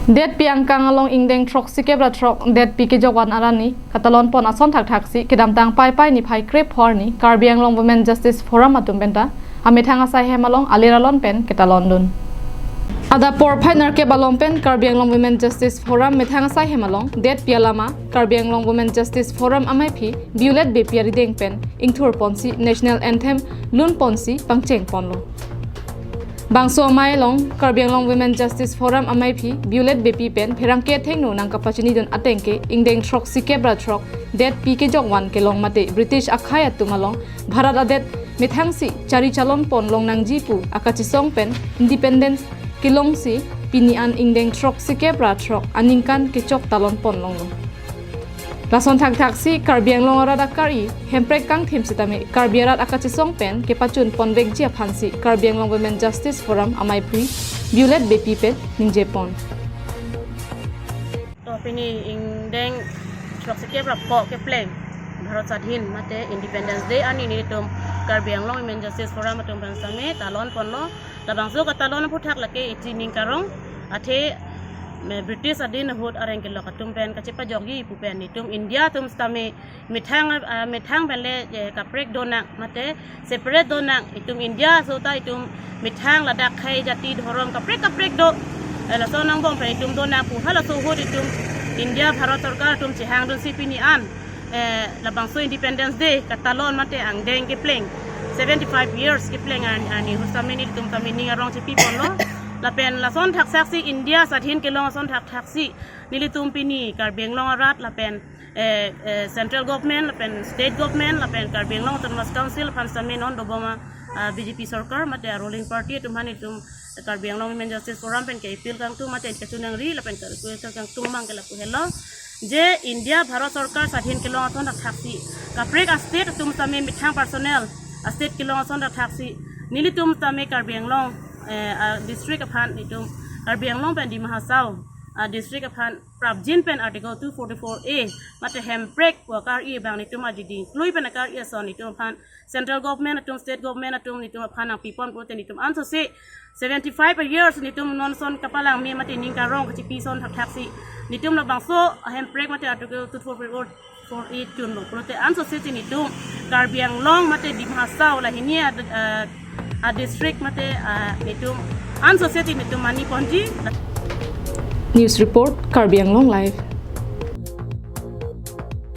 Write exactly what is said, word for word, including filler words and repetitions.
Detpi angkang along ingdeng throksikep ra throk detpi kejokvan arni katalon pon ason thakthaksi kedamtang Paipai niphai krepho arni Karbi Anglong Women Justice Forum atum penta amethang asai hem along alir alon pen ketalon dun. Adap porphai nerkep along pen Karbi Anglong Women Justice Forum methang asai hem along detpi alama Karbi Anglong Women Justice Forum amaiphi Violet Beypi arideng pen ingthur ponsi national anthem lun ponsi pangcheng ponlo. Bangso amei along Karbi Anglong Women Justice Forum amaiphi Violet Beypi pen pherangke athengno nangkapachini dun ateng ke ingdeng throksikep ra throk detpi kejokvan kelong mate British akhei atum along Bharat adet methangsi chari chalon pon long nangji pu akachesong pen independence kelongsi pini an ingdeng throksikep ra throk aningkan kechok talon pon longlo. Lason thakthaksi Karbi Anglong arat akari Hemprek kangthim sitame Karbi arat akachesong pen kepachun ponvekji aphansi Karbi Anglong Women Justice Forum amaiphi Violet Beypi pen ningje pon. To pini ingdeng throksikep ra pho kepleng Bharat Sadhin mate Independence Day arni nelitum Karbi Anglong Women Justice Forum atum pen sitame talon ponlo. Labangso katalon aphuthak lake isi ning karong athe me British adin ahut areng kelok atum pen kachepajokji pu pen nelitum India atum sitame methang, ah, methang pen le, eh, kaprek do nang mate separate do nang, itum India aso ta itum methang ladak khei jati dhorom kaprek kaprek do. Eh, laso nangbong pen itum do nang pu halaso ahut itum India Bharat Sorkar atum chehang dunsi pini an, eh, labangso Independence Day katalon mate angdeng kepleng seventy five years kepleng an, ani hu sitame nelitum sitame ning arong chepi ponlo. Lapen lason thakthaksi India sadhin kelong ason thakthaksi nelitum pini Karbi Anglong arat lapen, eh, eh, central government lapen state government lapen Karbi Anglong Autonomous Council aphan sitame non doboma, ah, B J P sorkar mate a ruling party atum aphan itum Karbi Anglong Women Justice Forum pen ke appeal kangtung mate kachonangri lapen ke request kangtung mang ke lapu helo je India Bharat Sorkar sadhin kelong ason thakthaksi kaprek a state atum sitame methang personal a state kelong ason thakthaksi nelitum sitame Karbi Anglong, eh, a district aphan itum Karbi Anglong pen Dima Hasao a district aphan prapjin pen Article two forty-four A mate Hemprek pu akari abang nelitum ajidi klui pen akari ason nelitum aphan central government atum state government atum nelitum aphan nangpi pon pulote nelitum ansose seventy five years nelitum non ason kapalang me mate ning karong kachepi ason thakthaksi nelitum labangso Hemprek mate Article two forty-four A chunlo pulote ansose si nelitum Karbi Anglong mate Dima Hasao lahini a, a, a district mate, ah, nelitum ansose si nelitum mani ponji. News report, Karbi Anglong Live.